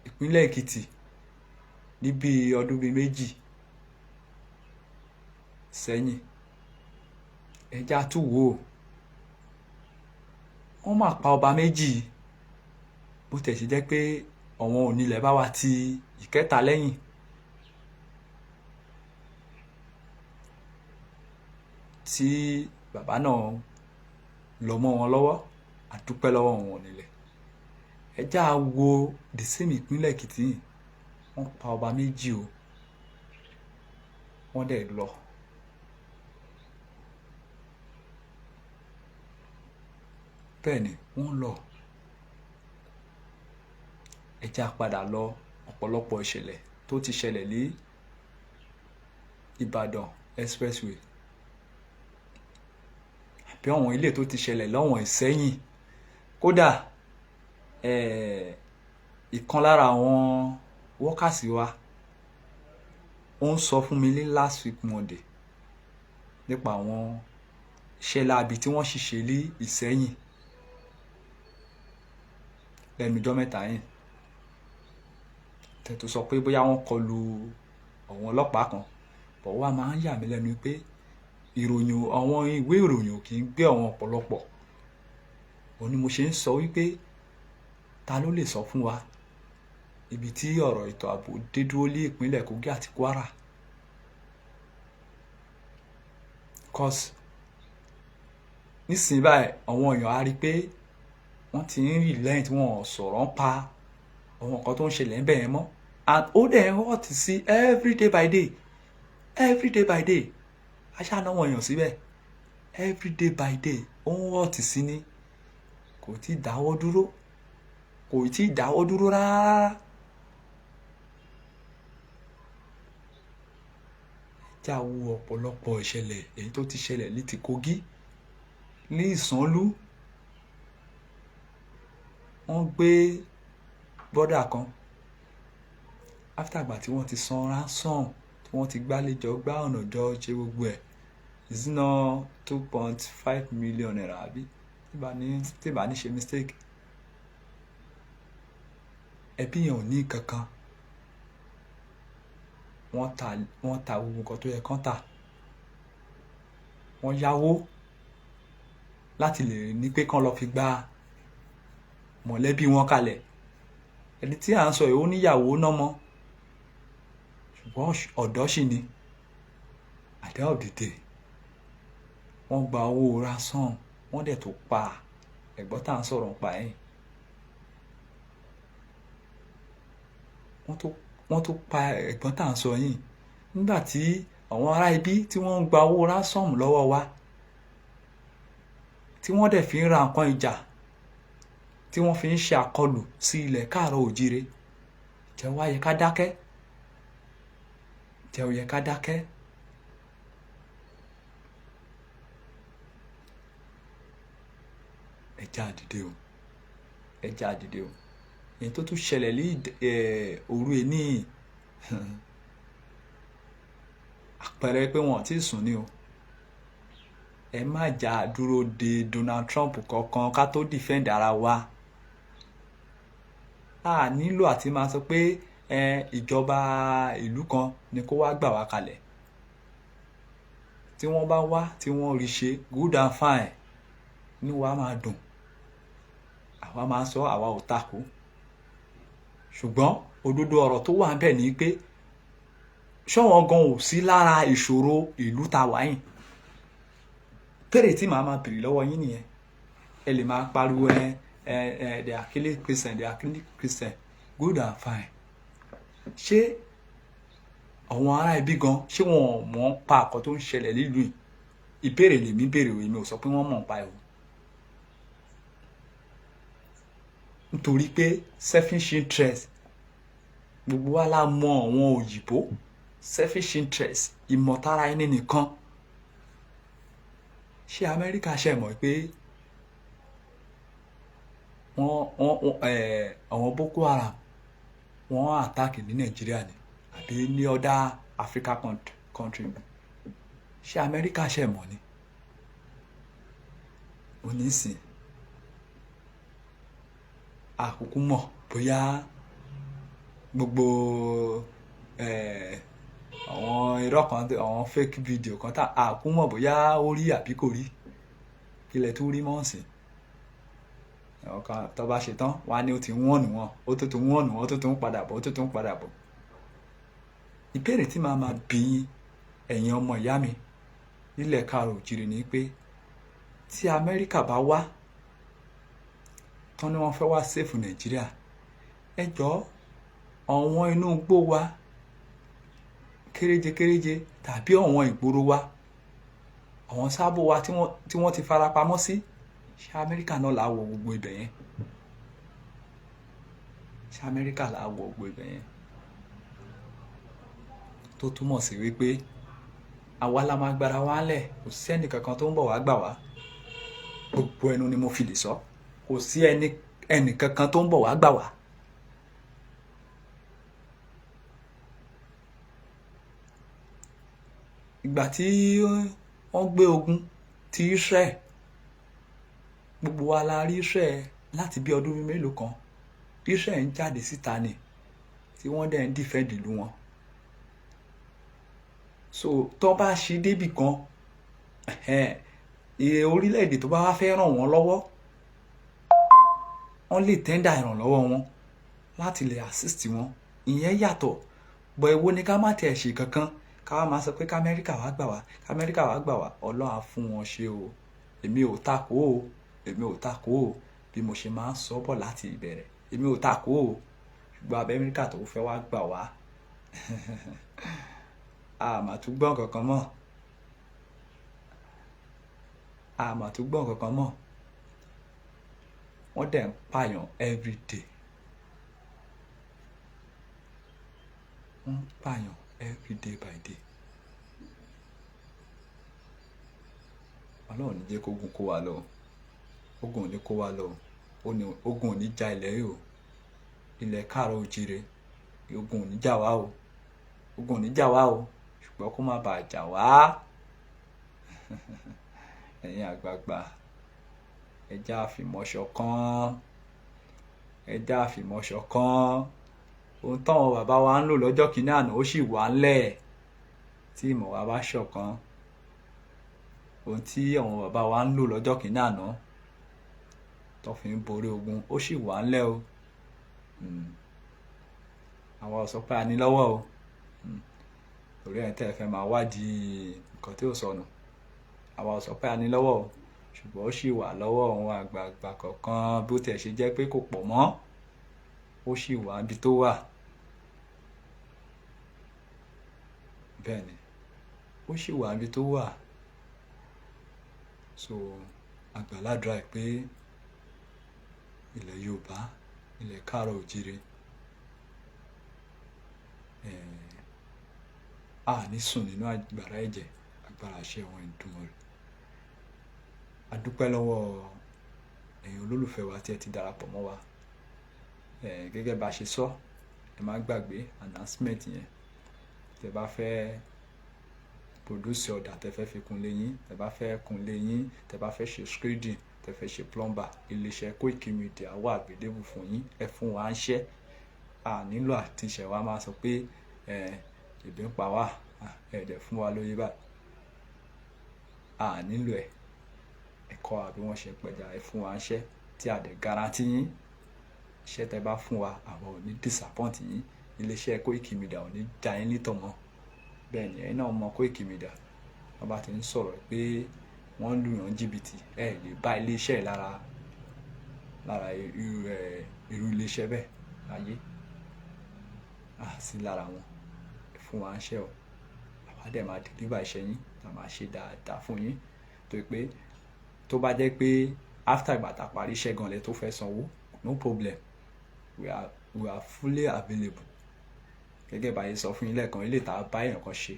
ìpínlẹ̀ Èkìtì ní bí ọdún bíi méjì sẹ́yìn. Ẹ já tún wo, wọ́n máa pa ọba méjì, bó tẹ̀ ṣe jẹ́ pé àwọn onílẹ̀ bá wa ti ìkẹta lẹ́yìn. Tí bàbá náà lọ mọ́ wọn lọ́wọ́, a dúpẹ́ lọ́wọ́ wọn onílẹ̀. Ẹ já wo the same ìpínlẹ̀ Èkìtì yìí, wọ́n pa ọba méjì o, wọ́n dẹ̀ lọ. Bẹ́ẹ̀ ni wọ́n lọ. Ẹ já padà lọ ọ̀pọ̀lọpọ̀ ìṣẹ̀lẹ̀ tó ti ṣẹlẹ̀ ní Ìbàdàn Expressway àbí àwọn ilé tó ti ṣẹlẹ̀ lọ́wọ́n Ìsẹ́yìn. Kódà ìkan lára àwọn workers wa ó ń sọ fún mi ní last week Monday Nípa àwọn iṣẹ́ láabi tí wọ́n ṣiṣẹ́ ní Ìsẹ́yìn lẹ́nu ọjọ́ 3 yìí, tẹ̀tù sọ pé bóyá wọ́n kọlu àwọn ọlọ́pàá kan bọ̀. Wá máa ń yà mí lẹ́nu pé ìròyìn, àwọn ìwé ìròyìn ò kì í gbé àwọn ọ̀pọ̀lọpọ̀. Òun ni mo ṣe ń sọ wípé, ta ló lè sọ fún wa ibi tí ọ̀rọ̀ ètò ààbò dé dúró ní ìpínlẹ̀ Kogi àti Kwara? 'Cause nísìnyí báyìí, àwọn èèyàn á rí i pé wọ́n ti ń relent, wọn ò sọ̀rọ̀ ń pa àwọn nǹkan tó ń ṣẹlẹ̀ ń bẹ̀ yẹn mọ́, and ó dẹ̀ ń hot sí every day by day, every day by day. Aṣáá náà wọ̀nyàn síbẹ̀, every day by day ó ń hot sí ni, kò tí ì dáwọ́ dúró, kò tí ì dáwọ́ dúró rárá. Já wo ọ̀pọ̀lọpọ̀ ìṣẹ̀lẹ̀ èyí tó ti ṣẹlẹ̀ ní ti Kogi, ní Ìsànlú. Wọ́n gbé brother kan after ìgbà tí wọ́n ti san ransom, tí wọ́n ti gbálẹ́jọ, gbá ọ̀nà jọ, ṣe gbogbo ẹ̀ ìsúná ₦2.5 million, àbí tí ìbá ní ṣe mistake. Ẹbí yẹn ò ní kankan. Wọ́n ta gbogbo nǹkan tó yẹ kán tà, wọ́n yáwó láti lè ní pé kán lọ fi gba mọ̀lẹ́bí wọn kalẹ̀. Ẹni tí à ń sọ yìí, ó níyàwó nọ́mọ, ṣùgbọ́n ọ̀dọ́ sì ni. At the end of the day, wọ́n gba owó ransom, wọ́n dẹ̀ tó pa ẹ̀gbọ́n tá à ń sọ̀rọ̀ nípa ẹ̀. Wọ́n tó pa ẹ̀gbọ́n tá à ń sọ yìí nígbà tí àwọn ará ibi tí wọ́n ń gba owó ransom lọ́wọ́ wa, tí wọ́n dẹ̀ fi ń ra nǹkan ìjà, tí wọ́n fi ń ṣe àkọlù sí ilẹ̀ káàárọ̀ òjíire. Jẹ́ wá yẹ ká dákẹ́? Jẹ́ ó yẹ ká dákẹ́? Ẹ já dìde o, ẹ já dìde o. Èyí tó tún ṣẹlẹ̀ ní òru ẹ̀ ní àpẹẹrẹ pé wọn ò tí ì sùn ni o. Ẹ má jà dúró de Donald Trump kankan ká tó defend ara wa. A nílò àti máa sọ pé ìjọba ìlú kan ni kó wá gbà wá kalẹ̀. Tí wọ́n bá wá, tí wọ́n rí ṣe, good and fine, inú wa máa dùn, àwa máa sọ, àwa ò takò. Ṣùgbọ́n òdodo ọ̀rọ̀ tó wà níbẹ̀ ni pé, ṣọ́wọ́n gan ò sí lára ìṣòro ìlú ta wà yìí? Pèrè tí màá máa bèrè lọ́wọ́ yín nìyẹn. Ẹ lè máa pariwo ẹ ẹ ẹ they are killing Christian, they are killing Christian. Good and fine. Ṣé àwọn ará ibi gan, ṣé wọn mọ̀ ń pa àkọ́ tó ń ṣẹlẹ̀ nílùú yìí? Ìbéèrè lèmi béèrè o, èmi ò sọ pé wọ́n mọ̀ ń pa ẹ̀ o. Nítorí pé selfish interest, gbogbo wa la mọ àwọn òyìnbó, selfish interest, ìmọ̀tara ẹni nìkan. Ṣé Amẹ́ríkà ṣe mọ̀ pé wọ́n àwọn Boko Haram wọ́n attack ní Nàìjíríà ni àbí ní other Africa country? Ṣé Amẹ́ríkà ṣe mọ̀ ni? Onísìn àkókò mọ̀ bóyá gbogbo àwọn irọ́ kan, àwọn fake video kan tá àkókò mọ̀ bóyá ó rí àbí kò rí. Ilẹ̀ tó rí mọ́ ọ̀sìn ọ̀kan tó bá ṣe tán, wá ní ó ti wọ́n nù wọ́n, ó tó tún wọ́n nù wọ́n, ó tó tún padà bọ̀, ó tó tún padà bọ̀. Ìbéèrè tí màá máa bí ẹ̀yin ọmọ ìyá mi nílẹ̀ káàrọ̀ òjìrì ni pé, tí Amẹ́ríkà bá wá tán ni wọ́n fẹ́ wá save Nàìjíríà, ẹ jọ̀ọ́, àwọn inú igbó wa kéréje kéréje tàbí àwọn ìgboro wa, àwọn sábò wa tí wọ́n ti fara pamọ́ sí, ṣé Amẹ́ríkà náà là á wọ gbogbo ibẹ̀ yẹn? Ṣé Amẹ́ríkà là á wọ gbogbo ibẹ̀ yẹn? Tó túmọ̀ sí wípé àwa la máa gbára wa lẹ̀, kò sí ẹnì kankan tó ń bọ̀ wá gbà wá. Gbogbo ẹnu ni mo fi lè sọ, kò sí ẹnì kankan tó ń bọ̀ wá gbà wá. Ìgbà tí Wọ́n gbé ogun ti Israel. Gbogbo wa la rí Israel láti bí ọdún mélòó kan. Israel ń jáde síta ni, tí wọ́n dẹ̀ ń defend ìlú wọn. So tó bá ṣe débì kan, orílẹ̀-èdè tó bá wá fẹ́ ràn wọ́n lọ́wọ́, wọ́n lè tender ìrànlọ́wọ́ wọn láti lè assist wọn. Ìyẹn yàtọ̀ bọ̀. Èwo ni ká má tiẹ̀ ṣe kankan, ká wá máa sọ pé k'Amẹ́ríkà wá gbà wá, k'Amẹ́ríkà wá gbà wá? Ọlọ́run á fún wọn ṣe o. Èmi ò takò o, èmi ò takò o. Bí mo ṣe máa ń sọ bọ̀ láti ìbẹ̀rẹ̀, èmi ò takò o. Ṣùgbọ́n Amẹ́ríkà tó fẹ́ wá gbà wá, a mà tún gbọ́n kankan mọ́, a mà tún gbọ́n kankan mọ́. Wọ́n dẹ̀ ń pààyàn everyday, wọ́n ń pààyàn every day by day. Ọlọ́run ní jẹ́ kógun kó wa lọ, ogun ò ní kó wa lọ, ogun ò ní ja ilẹ̀ yìí o, ilẹ̀ káàárọ̀ oòjíire. Ogun ò ní jà wá o, ogun ò ní jà wá o. Ṣùgbọ́n kó má bàa jà wá, ẹ̀yin àgbààgbà, ẹ jẹ́ á fìmọ̀ ṣọ̀kan, ẹ jẹ́ á fìmọ̀ ṣọ̀kan. Ohun táwọn bàbá wa ń lò lọ́jọ́ kìíní àná, ó sì wà ńlẹ̀ tí ìmọ̀ wa bá ṣọ̀kan. Ohun tí àwọn bàbá wa ń lò lọ́jọ́ kìíní àná tó fi ń borí ogun, ó sì wà ńlẹ̀ o. Àwa ò sọ pé a ní lọ́wọ́ o, torí ẹ̀ tẹ́ ẹ fẹ́ máa wádìí nǹkan tí ò sọnù. Àwa ò sọ pé a ní lọ́wọ́ o, ṣùgbọ́n ó sì wà lọ́wọ́ àwọn àgbààgbà kọ̀ọ̀kan. Bó tiẹ̀ ṣe jẹ́ pé kò pọ̀ mọ́, ó sì wà níbi tó wà. Bẹ́ẹ̀ ni, ó sì wà níbi tó wà. So àgbàládùra pé ilẹ̀ Yorùbá, ilẹ̀ káàárọ̀ oòjíire, a ní sùn nínú agbára ẹ̀jẹ̀, agbára àṣẹ àwọn Èdùmàrè. A dúpẹ́ lọ́wọ́ ẹ̀yin olólùfẹ́ wa tí ẹ ti darapọ̀ mọ́ wa. Gẹ́gẹ́ bá a ṣe sọ, ẹ má gbàgbé announcement yẹn. Tẹ bá fẹ́ produce ọ̀dà, tẹ fẹ́ fi kun ilé yín, tẹ bá fẹ́ kun ilé yín, tẹ bá fẹ́ ṣe screening, tẹ fẹ́ ṣe plumber, iléeṣẹ́ Koiki Media wà available fún yín. Ẹ fún wa ń ṣẹ́. A nílò àti ṣẹ̀ wa máa sọ pé ẹ ebi ń pa wá, ẹ dẹ̀ fún wa lóye báyìí. A nílò ẹ̀. Ẹ kọ́ wa bí wọ́n ṣe pẹja, ẹ fún wa ń ṣẹ́ tí a dẹ̀ guarantee yín. Iṣẹ́ tẹ bá fún wa, àwa ò ní disappoint yín. Iléeṣẹ́ Koiki Media ò ní já yín nítàn mọ́. Bẹ́ẹ̀ ni, ẹ̀yin náà mọ Koiki Media. Wọ́n bá ti ń sọ̀rọ̀ pé wọ́n ń lù yàn jìbìtì, ẹ lè bá iléeṣẹ́ lára irú iléeṣẹ́ bẹ́ẹ̀ láyé. A sí lára wọn. Ẹ fún wa ń ṣẹ́ o. Àwa dẹ̀ máa deliver iṣẹ́ yín, a máa ṣe dáadáa fún yín. Torí pé tó bá jẹ́ pé after ìgbà tá a parí iṣẹ́ gan lẹ tó fẹ́ sanwó, no problem. We are fully available. Gẹ́gẹ́ bá yẹ sọ fún yín lẹ́ẹ̀kan, ilé ìta bá èèyàn kan ṣe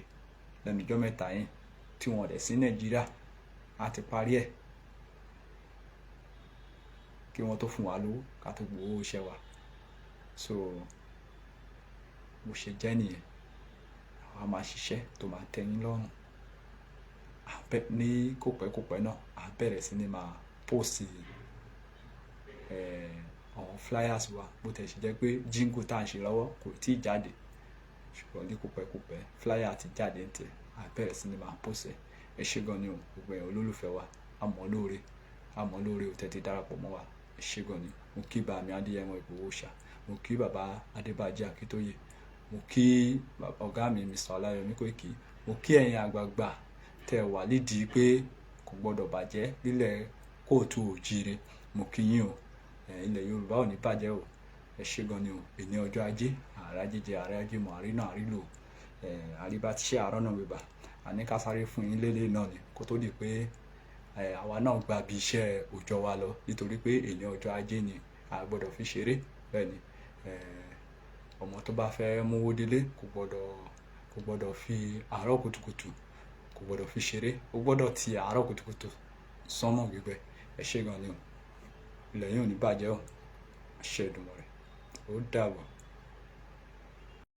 lẹ́nu ọjọ́ mẹ́ta yẹn tí wọ́n dẹ̀ sí Nàìjíríà, a ti parí ẹ̀ kí wọ́n tó fún wa lówó ká tó gbowó iṣẹ́ wa. So bó ṣe jẹ́ nìyẹn. Àwa máa ṣiṣẹ́ tó máa tẹ́ yín lọ́rùn. Ní kòpẹ́kòpẹ́ náà, a bẹ̀rẹ̀ sí ní máa post àwọn flyers wa. Bó tiẹ̀ ṣe jẹ́ pé jingle tá à ń ṣe lọ́wọ́ kò tíì jáde, ṣùgbọ́n ní kòpẹ́kòpẹ́ flyer ti jáde ń tẹ̀, a bẹ̀rẹ̀ sí ní máa post ẹ̀. Ẹ ṣé gan ni o, gbogbo ẹ̀yin olólùfẹ́ wa. A mọ̀ lóore, a mọ̀ lóore o tẹ́ ti darapọ̀ mọ́ wa. Ẹ ṣé gan ni. Mo kí bàámi Adéyẹmọ Ìgbòho Òòṣà, mo kí bàbá Adébánjí Akíntóyè, mo kí ọ̀gá mi Mr. Ọláyọmí Kóìkì, mo kí ẹ̀yin àgbààgbà tẹ́ wà nídìí pé kò gbọdọ̀ bàjẹ́ nílẹ̀ kóòtù òjíire. Mo kí yín o. Ilẹ̀ Yorùbá ò ní bàjẹ́ o. Ẹ ṣé gan ni o. Èní ọjọ́ ajé, àrà jíjẹ, àrà jímọ̀, àrí náà, àrí lò, àríbá tí ṣe àárọ̀ náà gbégbá. A ní ká sáré fún yín lélẹ̀ náà ni kó tó di pé àwa náà gba bí iṣẹ́ òòjọ́ wa lọ, nítorí pé èní ọjọ́ ajé ni, a gbọdọ̀ fi ṣeré. Bẹ́ẹ̀ ni, ọmọ tó bá fẹ́ mówó délé kò gbọdọ̀ fi àárọ̀ kùtùkùtù, kò gbọdọ̀ fi ṣeré. Ó gbọdọ̀ ti àárọ̀ kùtùkùtù sánmọ̀ gbígbẹ. Ẹ ṣé gan ni o. Ilẹ̀ yìí ò ní bàjẹ́ o. Àṣẹ Èdùmàrè. Ó dàbọ̀.